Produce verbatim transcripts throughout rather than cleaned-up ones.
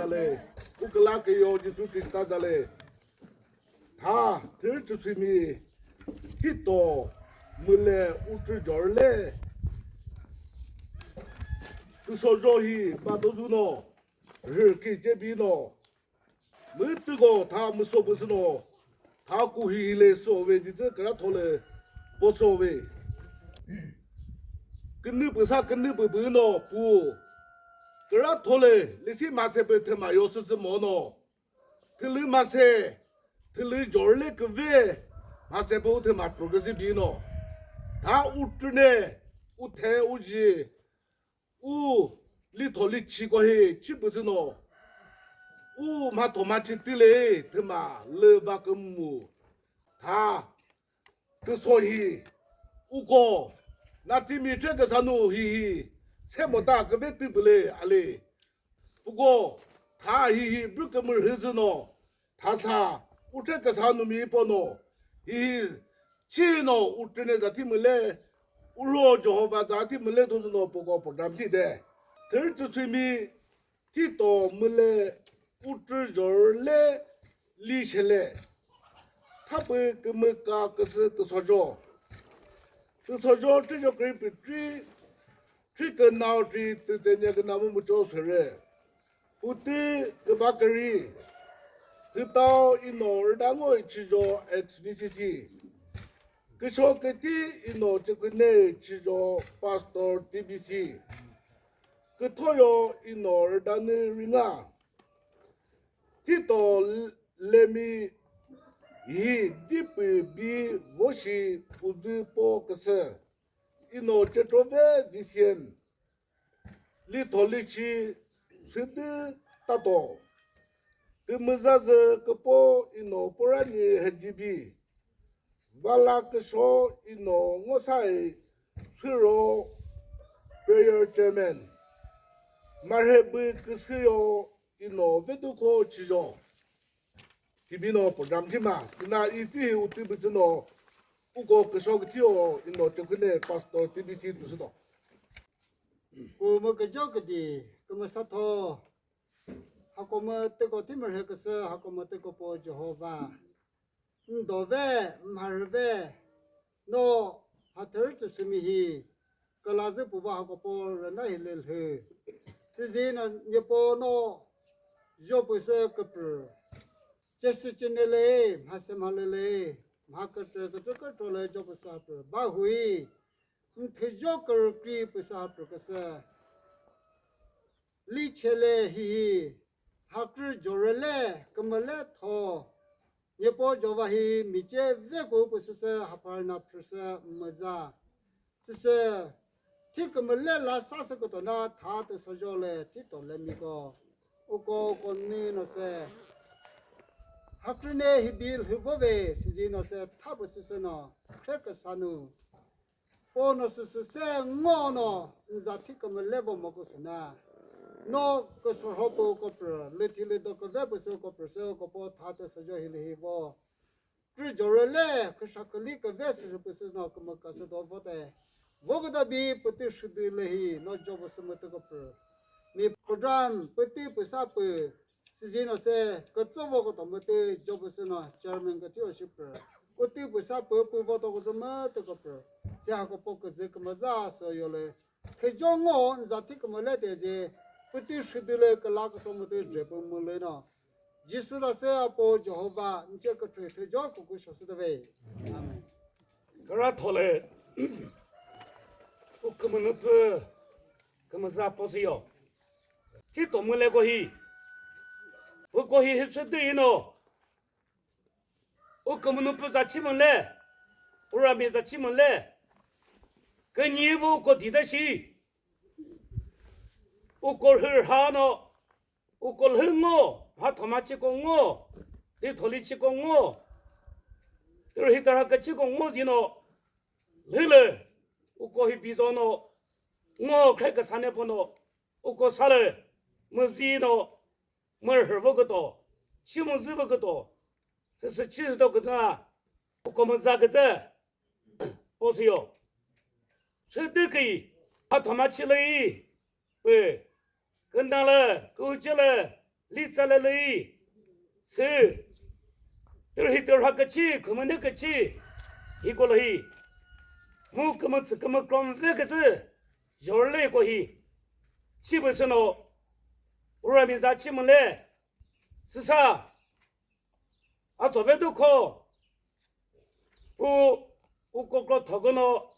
Zale, u küla küyo Jisu Krista zale. Tha, thürütsüswimi, thito, müle, utrü jorle. Küsojo hi, ba dozuno, rürki jebino. Mütüko, tha müso püsüno. Tha kuhi hile so ve, dizü küra thole, boso ve. Künü püsa, künü püpüno, pu. Küra thole, lisi mase pü thüma yo süsü mono. Thülü mase, thülü jorle küve, mase pü u thüma progresi bino. Tha utrüne, uthe uji, u litho lichiko hi chi püzüno. U mhatho machi tile, thüma lü va kümu. Tha, küso hi, uko, na timi thre küsanu hihi, se mota küve tüpüle ale. Puko, tha hihi brü kümür hüzüno, thasa, utre küsa numi pono, hihi chino utrene zati müle, uro Jehovah zati müle dozüno puko program thi de. Thürütsüswimi thito müle utrü jorle li shele. Thapü kümüka küsü tüsojo. Tüsojo tüjo kri pitri, tri künao tri tütsenye künamu mucho süre. Puti kübakari, hütao ino rüdango ichijo ex V C C. Kücho küti ino chüküne ichijo pastor T B C. Küthoyo ino rüdanü ringa. Thito lemi hi dipü bi voshi uzü po küsü. Ino chetrove V C M. Litho lichi südü tato. Kümüzazü küpo ino purani H G B. Vala küsho ino ngosai süro prayer chairman. Marhe bü küsüyo ino vedukho chijo. Hibino program thima, sina iti hi uti bitsino, uko küsho kütio ino chekune pastor T B C tusüdo. Ku müküjo küdi, kümüsatho, hakomü teko thimürhe küsü, hakomü teko po Jehovah. Ndove, mharüve, no, hathürü tüsümi hi, külazü puva hakopo rüna hi lelhü. Sizi no, nyepo no, jo püsü küpü. Chesü chinele, mhase mhalele, mha kütrü kütrü kütrü le jo püsü hapü. Bahui, mthüjo kürükri püsü hapü küsü. Li chele hihi, hakrü jorele, kümüle tho. Nyepo Jehovah hi miche veku püsüsü haparna phrüsü müza. Süsü thi kümüle la sasü kütona tha tüsojole thi tolemiko. Uko uko ni no se. Hakrüne hibi lhüvove sizi no se tha püsüsü no. Kre küsanu. Po no süsü se ngo no nza thi kümüle vo mo küsüna. No küsürho pü koprü, lüthi lüdo küve püsü koprü sü kopo tha tüsojo hili hi vo. Krü jorele, küsha küli küve süsü püsü no kümüka sü do vote. Vo küta bi pütü shüdü lehi, no jo püsü mütü koprü. Mi program pütü püsa pü, sizi no se, kütso vo küto mütü jo püsü no chairman kütü o shipü. Pütü püsa pü, pü vo to kütso mütü koprü. Se ha kopo küzü kümüza so yole. Thejo ngo nza thi kümüle te je, pütü shüdü le küla kütso mütü je pü mülü no. Jisu la se apo Jehovah, nche küthrü thejo kuku shosü de ve. Amen. Kara thole, u kümünü pü, kümüza po sü yo. Thi to müle ko hi. U ko hi hi sü dü ino. U kümünü pü za chi müle. U rami za chi müle. Künyi vu ko di da shi. U ko hür ha no. Uko lhü ngo, ha thoma chiko ngo, li tholi chiko ngo, tiro hi tara ka chiko ngo dino, lhü lü, uko hi bizo no, ngo kre ka sane pono, uko sale, müzi no, mürhü vü küto, chi müzi vü küto, süsü chi süto kütsa, uko müza kütsa, posüyo. Sütü kü, ha thoma chilü, pü, kündang lü, kühuchi lü, li tsalelü sü, tühi tüha küchi, khümüne küchi, hiko lü hi, mu kümütsü kümükrom ve kütsü, jorle ko hi, chi püsüno, urami za chi müle, süsa, atso ve dukho, pu, ukokro thogono,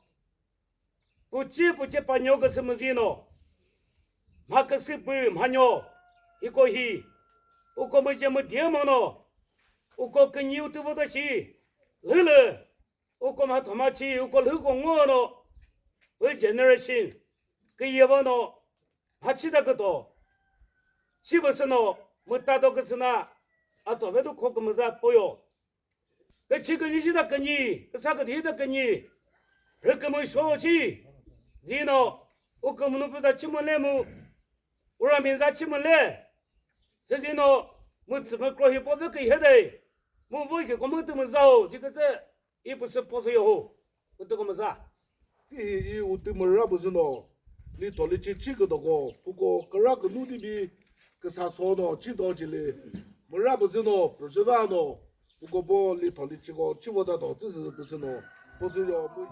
puchi puchi panyo küsü müzino, mha küsü pü mhanyo, iko hi, uko müje müdie mono, uko künyi utü vota chi, lhülü, uko mha thoma chi, uko lhüko ngono, pü generation, küye vono, mha chita küto, chi püsüno, müta do küsüna, atso ve dukho kümüza poyo. Küchi künyi shi ta künyi, küsa küthi ta künyi, rükümü sho chi, zino, ukümünu pü za chi müle mu, urami za chi müle, sü zino, mütsü mükro hi po ve kühe de, mu vo hi ko mütü müzao, zi kütsü, i püsü po sü yo hu, mütü ko müza. Ti hi i utü müra püzüno, li tholi chi chi küdoko, puko küra künu di bi, küsa sono, chi do chili, müra püzüno, püzüvano, puko po li tholi chi ko, chi vota do, tsü sü püzüno, püzü yo, mu.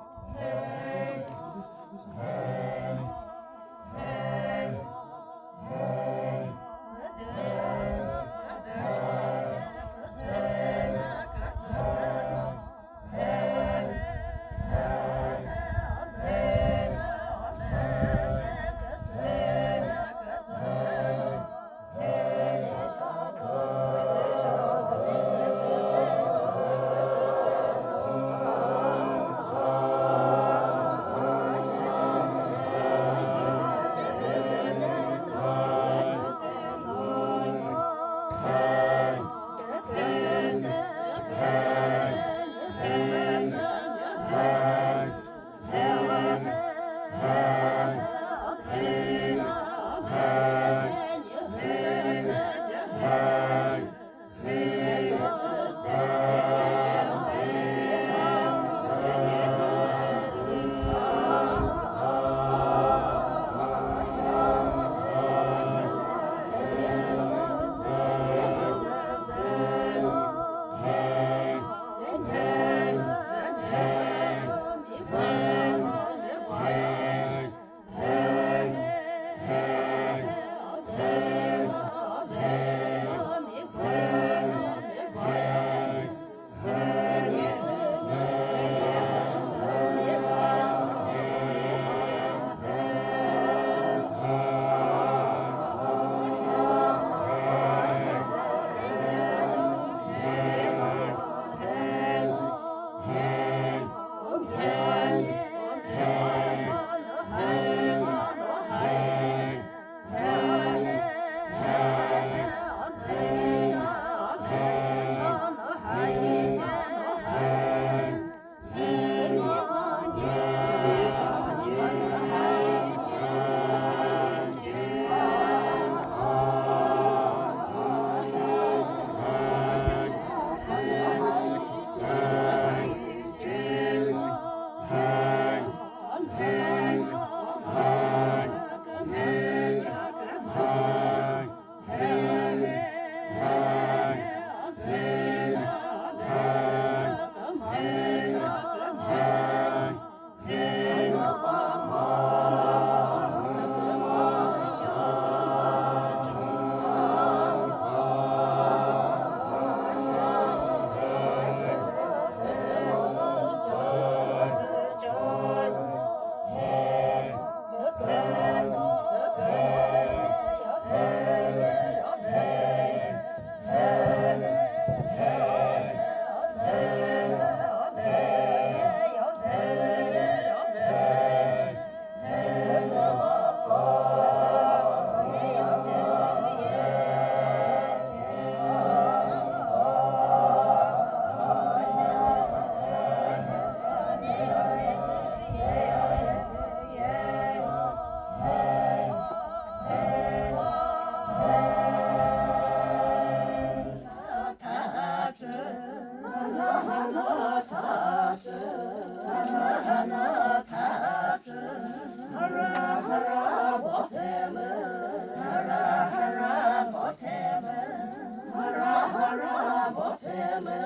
Hara hara bothele,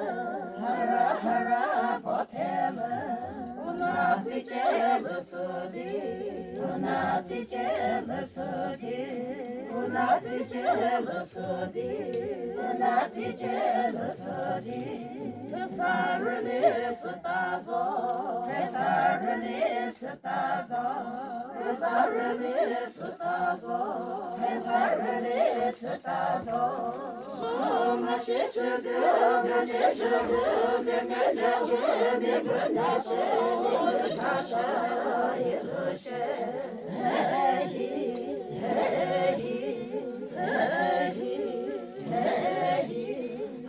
hara hara bothele, una tiche lusudi, una tiche lusudi, una tiche lusudi, una tiche lusudi. Kesarüli sütazo, kesarüli sütazo, kesarüli sütazo, kesarüli sütazo.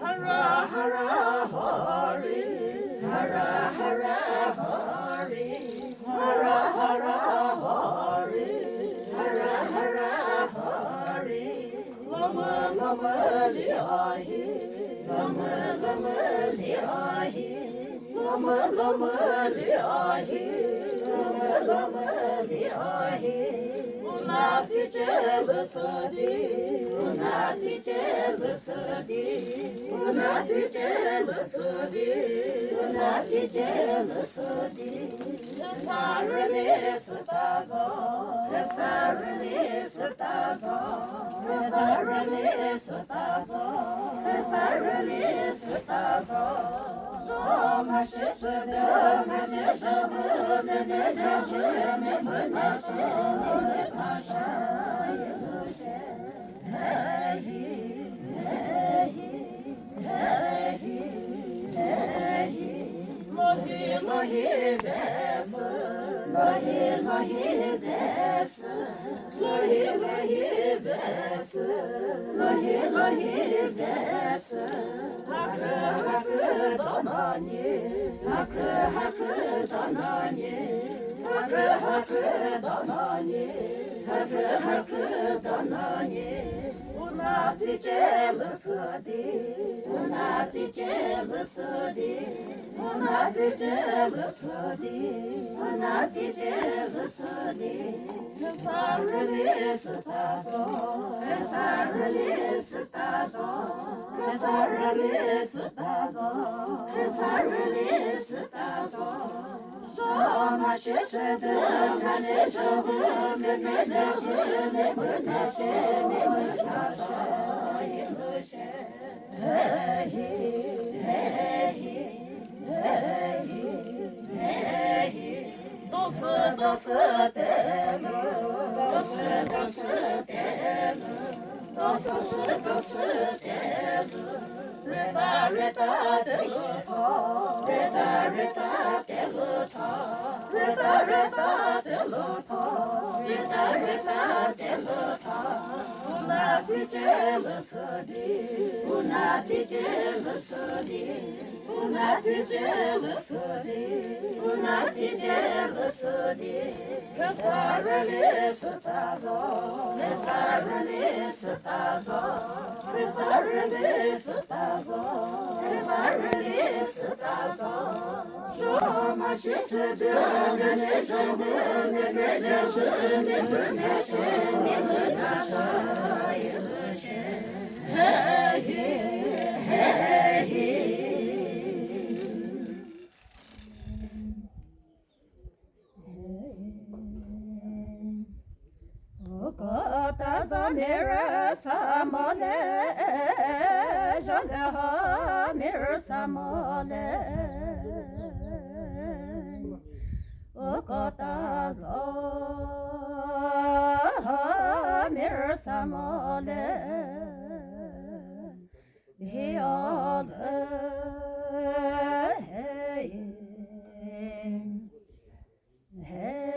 Hara hara hori, hara hara hori, hara hara hori, hara hara hori. Lama lama li ahi, lama lama li ahi, lama lama li ahi, lama lama li ahi. Una tiche lusudi, una tiche lusudi, una tiche lusudi, una tiche lusudi. Kesarüli sütazo, kesarüli sütazo, kesarüli sütazo, kesarüli sütazo. Zoma shitsüdü, mene zhüdü, mene zhüdü, mene zhüdü, mene zhüdü. Lohi, lohi vesü, lohi, lohi vesü, lohi, lohi vesü, lohi, lohi vesü. Hakrü, hakrü dononi, hakrü, hakrü dononi, hakrü, hakrü dononi, hakrü, hakrü dononi. Una tiche lusudi, una tiche lusudi, una tiche lusudi, una tiche lusudi. Kesarüli sütazo, kesarüli sütazo, kesarüli sütazo, kesarüli sütazo. Dosu dosu telu, dosu dosu telu, dosu dosu telu. Reta reta telu tho, reta reta telu tho, reta reta telu tho, reta reta telu tho. Una tiche lusudi, una tiche lusudi, una tiche lusudi, una tiche lusudi. Kesarüli sütazo, kesarüli sütazo, kesarüli sütazo, kesarüli sütazo. Zoma shitsüdü, mene zhüdü, mene zhüdü, mene zhüdü, mene zhüdü. Hey, hey, hey, hey. Kota za mira samale, jale ha mira samale. Kota za mira samale. Hey, hey, hey.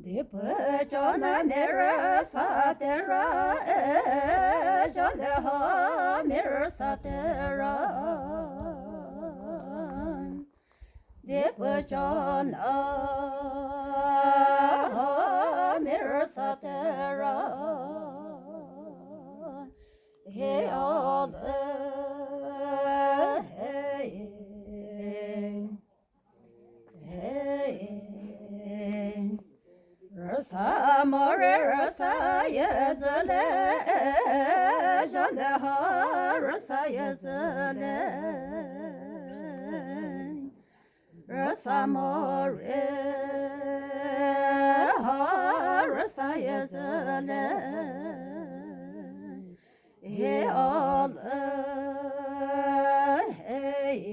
Dipü chona mira satera, eh, jale ha mira satera. Dipü chona mira satera. Hey, oh, hey, hey, hey. Rüsa mori rüsa yezüle, Sayazale, Rasamore, ha, Rasayazale, he, all, hey.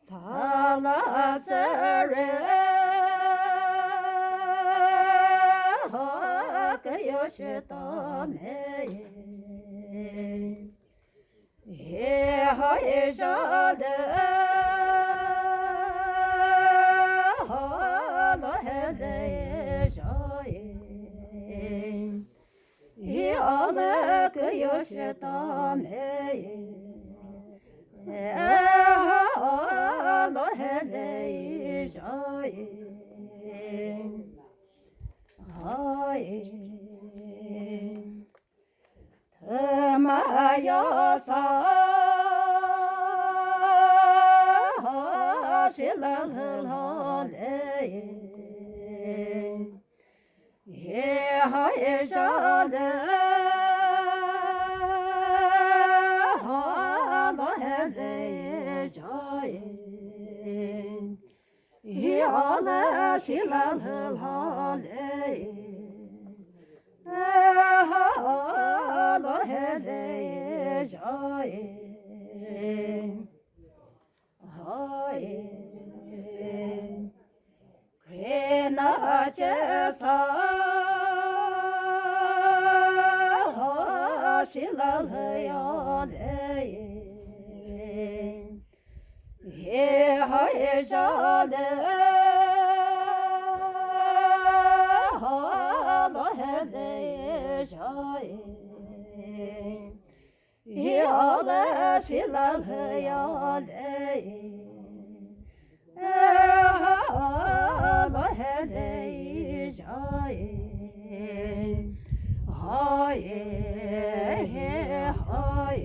Sala sere ha ke yo she ta me. He ha he sha de ha la he de sha ye. Hi ala ke yo she ta me. Ala he le sha ye. Ai. Thüma yo sa shi la la le. Ye ha ye sha le ha la he le sha ye. Ala shila la le. Ha la he le ja e. Ha e. Kena che sa. Ha shila la ya le. He ha he ja de, ha la he de ja e. He ha la shi la la ya de. Ha la he de ja e. Ha e, he ha e,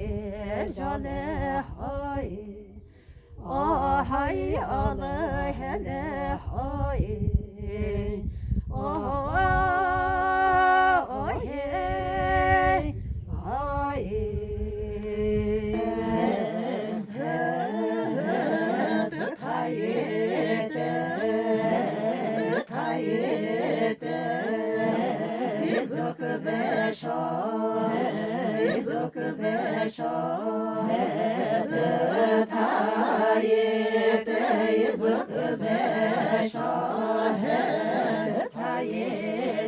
ja de ha e. A hai a le he le hai. A, a he hai. Tü tha ye te, tü tha ye te. Izuk ve sha, izuk ve sha, tü tha ye te, izuk ve sha, tü tha ye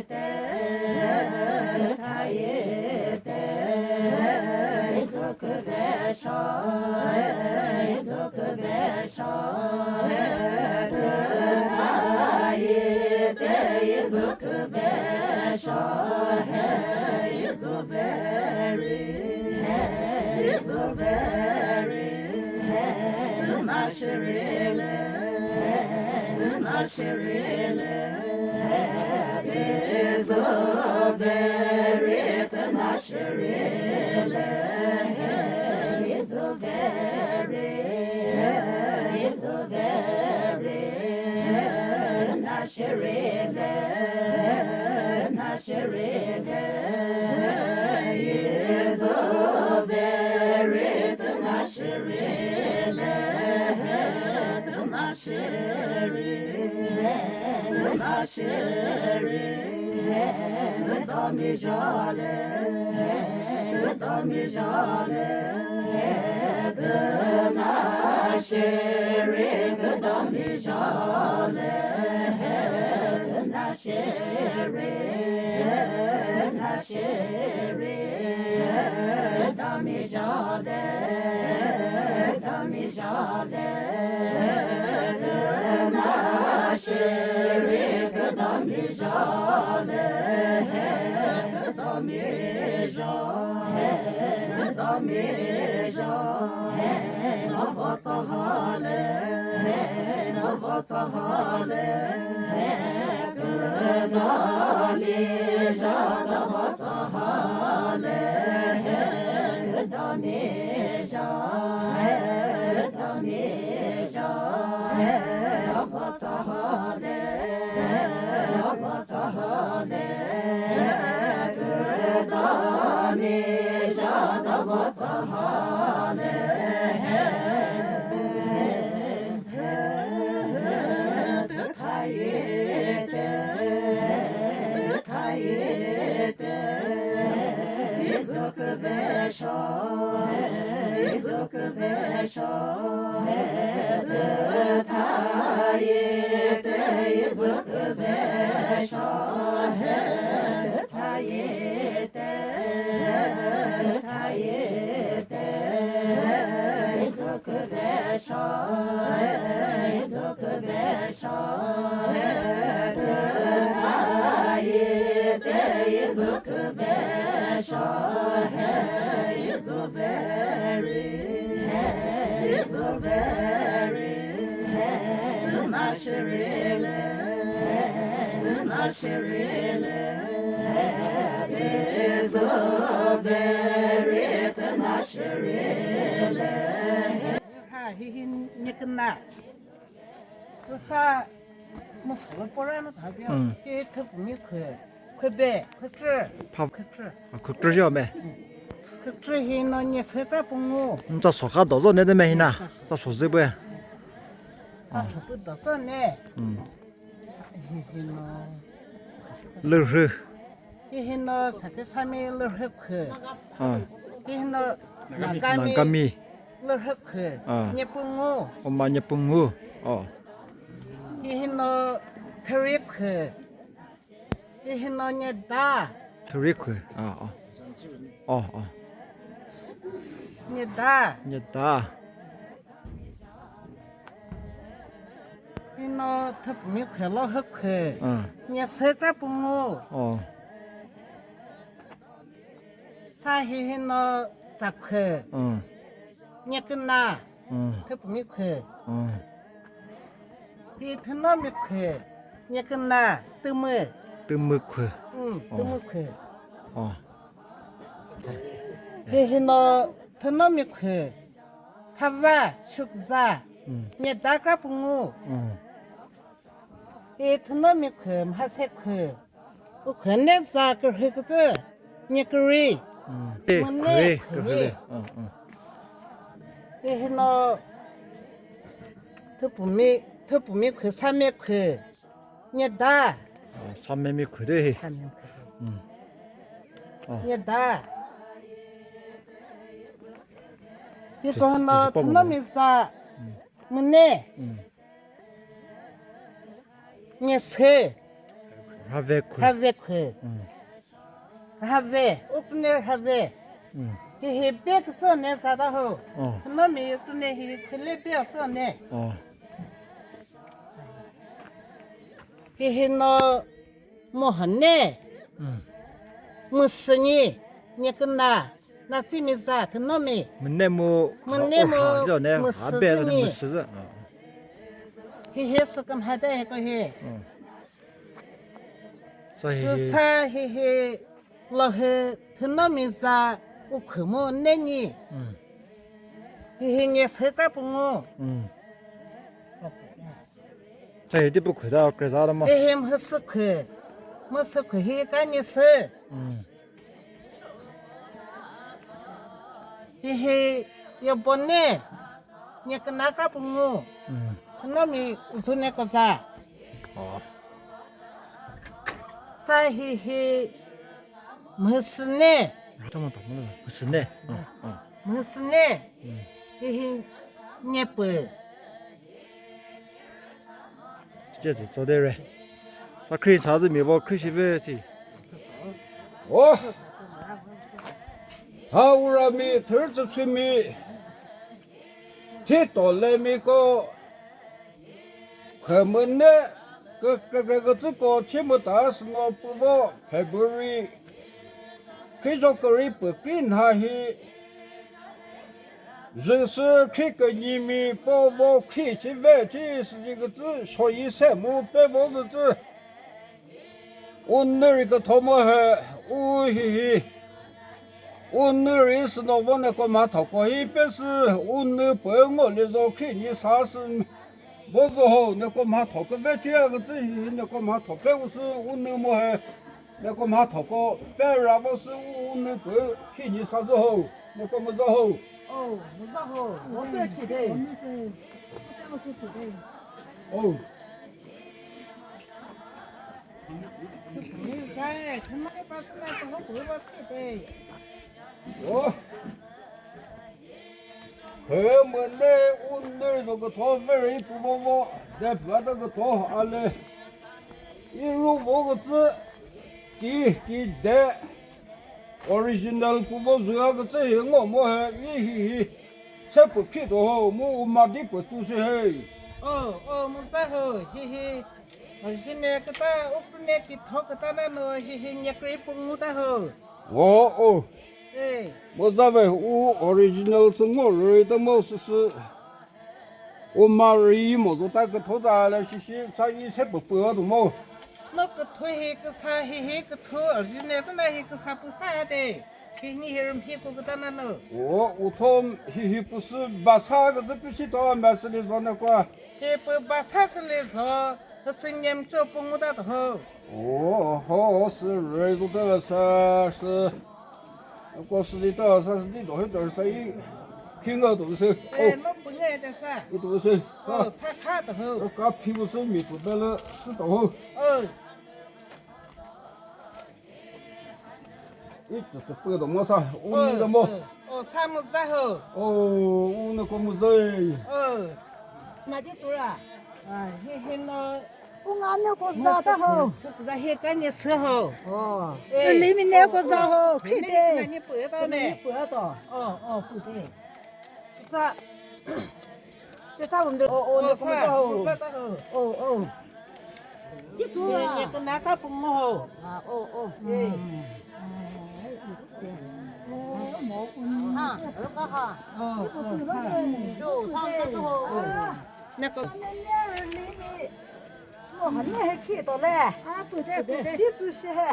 te, tü tha ye te, izuk ve sha, izuk ve sha, tü tha ye te, izuk ve sha, he, izuk ve ri, he, izuk ve ri, he, tü na shi ri le, tü na shi ri le, he, izuk ve ri, tü na shi ri le, he, izuk ve ri, he, izuk ve ri, he, tü na shi ri le, tü na shi ri le, izuk ve ri, tü na shi ri le, tü na shi ri, tü na shi ri, küdo mi ja le, küdo mi ja le, tü na shi ri, küdo mi ja le, tü na shi ri, tü na shi ri, küdo mi ja le, küdo mi ja le, tü na shi ri, küdo mi ja le, küdo mi ja, küdo mi ja, na va tsa ha le, na va tsa ha le, küdo mi ja, na va tsa ha le, küdo mi ja, küdo mi ja, na va tsa ha le, na va tsa ha le, küdo mi ja, na va tsa ha le, tü tha ye te, tü tha ye te, izuk ve sha, izuk ve sha, tü tha ye te, izuk ve sha, tü tha ye te, tü tha ye te, izuk ve sha, izuk ve sha, tü tha ye te, izuk ve sha, he, izuk ve ri, he, izuk ve ri, he, tü na shi ri le, he, tü na shi ri le, he, izuk ve ri, tü na shi ri le, he. Ha, hi hi nyekena. Tüsa, mo solo pora no thabia. Hmm. Hi thüpumi khü, khübe, khütrü. Pha-, khütrü. A, khütrü jo me. Khütrü hi no nye sekra pungu. Nta soka dozo ne de me hina. Ta so zibwe. Thapü da sa ne. Hmm. Hi hi no. Lürhü. Hi hi no sa ke sa mi lürhü khü. Ah. Hi hi no Nagami. Nagami. Lürhü khü. Ah. Nyepungu. Oma nyepungu. Oh. Hi hi no thüri khü. Hi hi no nyeda. Thüri khü. Ah, oh. Oh, oh. Nyeda. Nyeda. Hi no thüpumi khü lo hü khü. Ah. Nyesü kra pungu. Oh. Sa hi hi no tsa khü. Ah. Nyeküna. Hmm. Thüpumi khü. Hmm. Hi thünomi khü. Nyeküna tümü. Tümü khü. Hmm, oh. Tümü khü. Oh. Hi hi no thünomi khü. Thava shukza. Hmm. Nyeda kra pungu. Hmm. Hi thünomi khü, mhase khü. U khü ne za kürhü kütsü, nye küri. Hmm. Mü ne khü, khü khü le. Hmm, hmm. Hi hi no thüpumi, thüpumi khü, same khü. Nyeda. Ah, same mi khü de hi. Same mi khü. Hmm. Ah. Nyeda. Hi tsü-, so no tsü-, tsü-, thünomi za. Hmm. Mü ne. Hmm. Nyesü. Rhave khü. Rhave khü. Hmm. Rhave, upne rhave. Hmm. Hi hi be kütsü ne sa ta ho. Oh. Thünomi upne hi khü le be kütsü ne. Oh. Hi hi no mohane. Hmm. Müsünyi, nyeküna. Natsimi za thünomi. Münemu, münemu, orha zone, müsü abe zone, müsü za. Hi hi süküm hade he ko hi. Hmm. Sa hi hi. Süsa hi hi lo hi thünomi za u khü mu nenyi. Hmm. Hi hi nyesü kra pungu. Hmm. Sa hi ti pu khü ta kre za da mo. Hi hi mhüsü khü. Mhüsü khü hi ka nyesü. Hmm. Hi hi yobone, nyeküna kra pungu. Hmm. Thünomi uzu ne ko za. Oh. Sa hi hi mhüsüne. Rata mo ta mo la, mhüsüne. Oh, oh. Mhüsüne. Hmm. Hi hi nyepü. Che zü tso de re. Sa khri sa zü mi vo khri shi ve si. Oh. Ha ura mi thür zü shi mi. Thi to le mi ko. Khü mü ne kükre kükre kütsü ko thi mü ta sü no pu vo February. Khri zho kükri pü kri nha hi. Züsü khi künyimi po vo khi shi ve thi süzi kütsü shoyi se mu pe vo kütsü. U nü ri kütho mo he, u hi hi. U nü ri sü no vo neko mha thoko hi pe sü, u nü pü ngo li zo khi nyi sa sü. Bo zo ho, neko mha thoko ve thi a kütsü hi, neko mha tho pe u sü, u nü mo he. Neko mha thoko pe ra vo sü u nü pü khi nyi sa zo ho. Neko mu zo ho. Oh, mu zo ho. Mo pe khi de. Oh. Mi za, thüma pa sü na to ho pü va khi de. Oh. Khü mü ne u nü zo kütho very pu vo vo, de pü ta kütho a le. I ru vo kütsü ki, ki de. Original pu vo zü a kütsü hi ngo mo he, i hi hi. Se pü khi to ho, mu u ma di pü tu se he. Oh, oh, mu za ho, hi hi. Original küta, upne ki tho küta na no, hi hi nyekri pu ngu ta ho. Oh, oh. Eh. Mo za ve u original sü ngo rüi ta mo sü sü. U ma rüi mo zo ta kütho ta le shi shi sa i se pü pü a tu mo. No kütho hi küsa hi hi kütho original ta na hi küsa pü sa de. Hi ni hi rüm hi ku küta na no. O u thom hi hi pü sü ba sa küzü pü shi to me sü li zo ne kwa. Hi pü ba sa sü li zo. Sü nyem cho pü ngu ta to ho. Oh, ho, sü rüi zu ta sa sü. Ko sü di ta sa sü di do hi ta sa i. Kinga to se. Eh, no punge de sa. To se. Oh, sa kha to ho. Ka phi bu se mi pu bela su to ho. Oh. Itu to pu do mo sa. O ni do mo. Oh, sa mo za ho. Oh, u na ko mo za. Oh. Ma di tu ra. Ah, he he no. Unga ne ko za ta ho. Za he ka ne se ho. Oh. Eh, limi ne ko za ho. Khide. Ne pu ta ne. Pu ta. Oh, oh, pu de. Sa. Sa sa wonder. Oh, oh, ne ko za ho. Sa ta ho. Oh, oh. Ki tu. Ne ko na ka pu mo ho. Ah, oh, oh. Eh. Ah, ka ha. Oh, oh. Yo, sa ta ho. Ne ko. Mo hane he khi to le. A, pu de, pu de. Ki zu she he.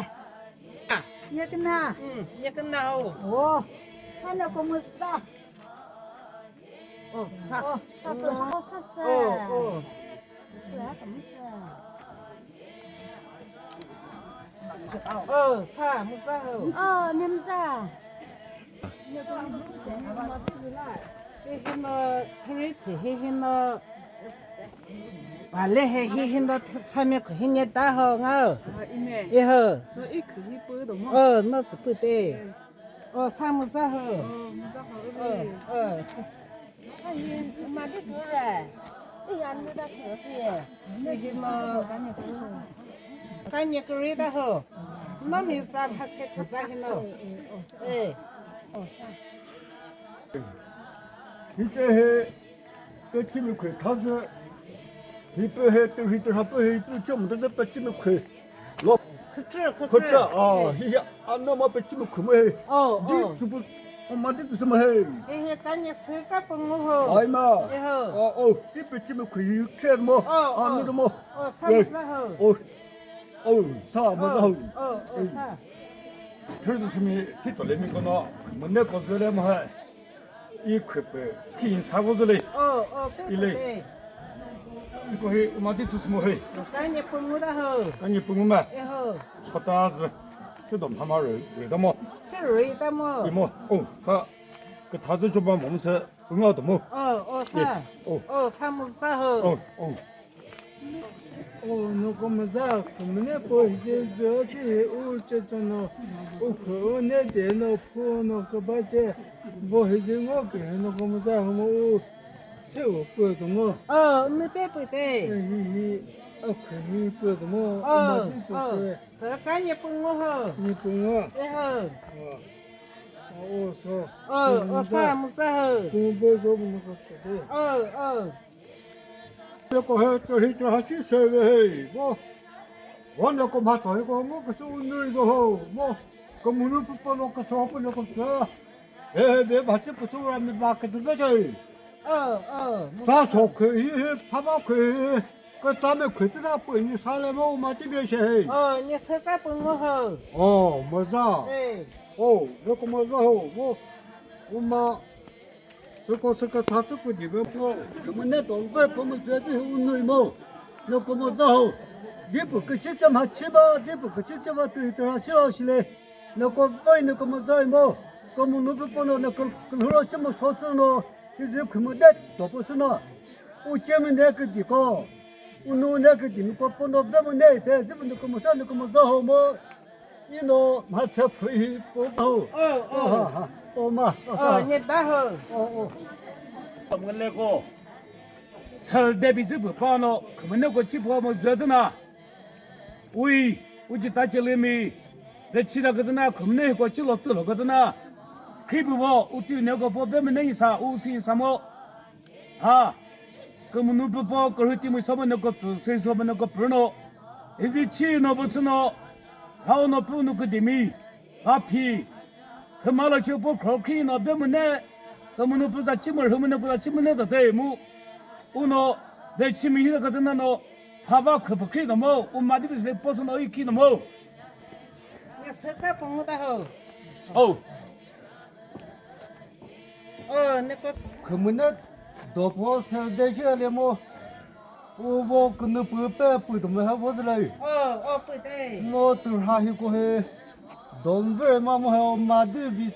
Nye kena. Mm, nye kena ho. Oh. Hane ko mo sa. Oh, sa. Oh, sa sa. Oh, sa sa. Oh, oh. Ya ka mo sa. Oh, sa, mo sa ho. Oh, nem sa. Hi hi no, hi hi no, hi hi no. Ba le he hi hi no, sa me ko hi ne ta ho nga. Ah, ime. E ho. So, i kü hi pu do mo. Oh, no, su pu te. Oh, sa mo sa ho. Oh, mo sa ho. Oh, oh. Ai, ma de su re. I yan de da ko si. Ni hi ma ka ni ku. Ka ni ku ri da ho. Ma mi sa ha se ku za hi no. Eh. Hi te he, pe chi mi khwe tha zü. Hi pe he, tu hi tu ha pe he, tu chom de pe chi mi khwe. Lo. Khütü, khütü. Khütü, ah, hi, hi, ano ma pe chi mi khwe mo he. Oh, oh. Di tu bu, o ma di tu se mo he. He, he, ka ni se ka pu ngo ho. Ai ma. Ye ho. Oh, oh, di pe chi mi khwe hi che mo. Oh, ano de mo. Oh, sa mo sa ho. Oh. Oh, sa mo sa ho. Oh, oh, sa. Thürü simi thi to le mi kono, mo ne ko zü le mo he. I khwe pü, khi sa vo zü le. Oh, oh, pe. I le. Pe. I ko hi, u ma di tu se mo he. Ka ni pu ngo da ho. Ka ni pu ngo ma. E ho. Chota zü. Che dom ha ma rü, rü da mo. Che rü da mo. I mo. Oh, sa. Kü tha zü cho ba mo se. Pu ngo da mo. Oh, oh, sa. Oh. Oh, sa mo sa ho. Oh, oh. Oh, no ko mo za, ko mo ne ko hi je jo ti he u che cho no. U ko ne de no pu no ko ba che. Vo hi je ngo ke no ko mo za ho mo u. Se u pu to mo. Oh, mi pe pu te. Eh, hi hi. O ko hi pu to mo. Oh, ma ti cho se. Sa ka ni pu ngo ho. Ni pu ngo. E ho. Oh. Oh, so. Oh, oh, sa mo sa ho. Pu pu so mo ko te. Oh, oh. Ko he, to hi to ha chi se ve he. Mo. Wa na ko ma to he ko mo ko su nu do ho. Mo. Ko mu nu pu po lo ko so pu lo ko sa. Eh, be ba chi pu su ra mi ba ka tu be de. Oh, oh. Sa so ke hi he, pa ba ke hi. Ko ta me ke ta pu ni sa le mo ma ti be she he. Oh, ni se ka pu ngo ho. Oh, mo za. Eh. Oh, lo ko mo za ho. Mo. U ma. Süko süko thathü pü dibe pü, kümüne tongkoi pü mü züti hu nui mo. Noko mo za ho. Dipu küçükçe ma chiba, dipu küçükçe va türi türa shi ho shile. Noko voi noko mo za mo. Komu nubi pono noko külhüro shi mo shosu no. Hizi kümüde topu suna. Uche mi ne küdi ko. Unu ne küdi mi ko pono be mo ne te, zibu noko mo sa noko mo za ho mo. Ino mha tsü phi hi po ho. Oh, oh. Ha, ha. Oh, ma. Oh, sa. Oh, ne da ho. Oh, oh. Müleko. Sal debi zü bu pa no, kümüne ko chi po mo zü na. Ui, uji ta chele mi. De chi da ka na, kümüne ko chi lo tu lo ka na. Khi bu vo, u ti ne ko po be me ne sa, u si sa mo. Ha, kümünu püpo, kürhüti müsomünü köprü, süsomünü köprü no, hizi chi no butsu no, hao no pü nu küdimi, ha phi, kümalo chi po khro khi no be müne, kümünu pü za chi mürhü müne, pü za chi müne za te mu, uno, de chi mi hi za ka zena no, ha va khü pü khi no mo, u ma di bi sile po sü no i khi no mo. Ya saka pü mu ta ho. Oh. Oh, ne ko. Kümüne dopo selde shi ale mo. Uvo künü pü pe pü tüm ha vo zle. Oh, oh, pü te. Mo tür ha hi ko he. Dom ver ma mo ha ma dü bi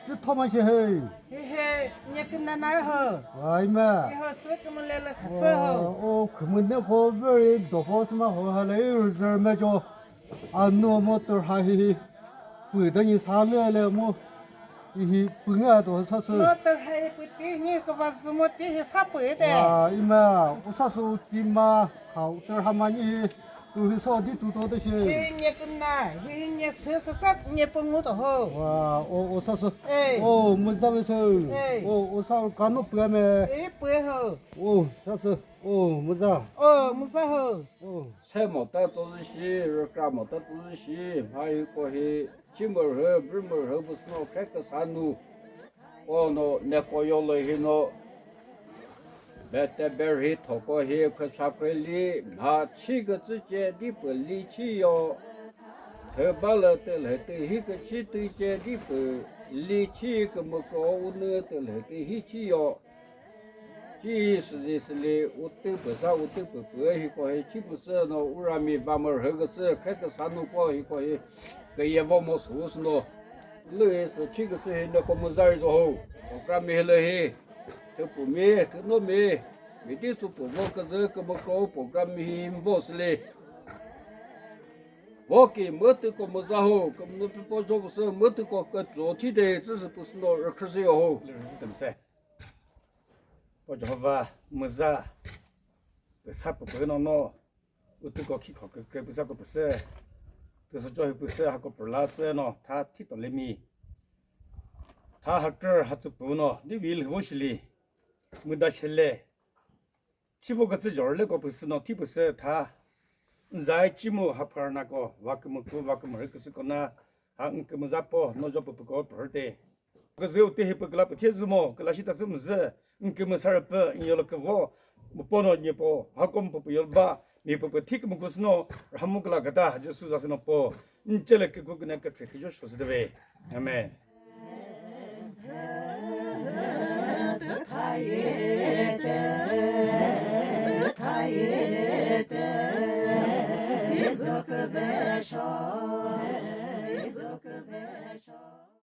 zü thoma she he. He he. Nye kümna nai ho. Ai ma. Ye ho sü kümüle le khasü ho. O kümüne ko very do ho sma ho ha le reserve me jo. Anu mo tur ha hi. Pü da ni sa le le mo. Hi pü nga to sa sü. Mo tur ha hi pü ti ni ko va zu mo ti hi sa pü de. Ai ma, u sa sü ti ma, khau tur ha ma ni. Tu hi so di tu to de shi. Hi nye kümna, hi nye sü sü ka nye pü ngu to ho. Wa, o o sa sü. Ei. O mu za ve sü. Ei. O o sa ka no pü me. Ei pü ho. O sa sü. O mu za. O mu za ho. O. Se mo ta to zü shi, rükra mo ta to zü shi, mha hi ko hi, chi mürhü, bri mürhü bu sü no khe küsa nu. Ono neko yolü hino, bete berhi thoko hi khüsa khüli mha chi kütsü che di pü li chi yo. Thüba lü tülhü tü hi küchi tü che di pü li chi kümüko unü tülhü tü hi chi yo. Chi süzi süli utü pü sa utü pü pü hiko hi chi pü sü no urami va mürhü küsü khe küsa nu po hiko hi küye vo mo sü sü no. Lü hi sü chi küsü hi neko müza ri zo ho. Program mi lü hi. Thüpumi, thünomi, mi di sü pü vo küzü kümüko program mi hi vo süli. Vo ki mütüko müza ho, kümünu pipo jo pü sü mütüko kütso thi de tsü sü pü sü no rükhü sü yo ho. Lü rüzü tümse. Po Jehova müza püsa pü pü no no. Utüko khi kho kükre püsa ko püsü. Püsü cho hi püsü ha ko pürla sü no tha thi to lemi. Tha ha kür ha tsü pü no di vil hü vo shili. Müda shele. Chi vo kütsü jor le ko püsü no thi püsü tha. Nzai chi mu ha phar na ko va kümüku va kümürhü küsü ko na ha nkümüza po no jo pü pü ko pürte. Küzü utü hi pü küla pü thie zü mo, küla shi ta zü müzü, nkümüsa rü pü, nyolo küvo, mu po no nyi po, ha ko mu pü pü yol ba, mi pü pü thi kümüku sü no, rhamu küla küta, Jisu za sü no po, nche le küku küne küthre thi jo sho zü de ve. Amen.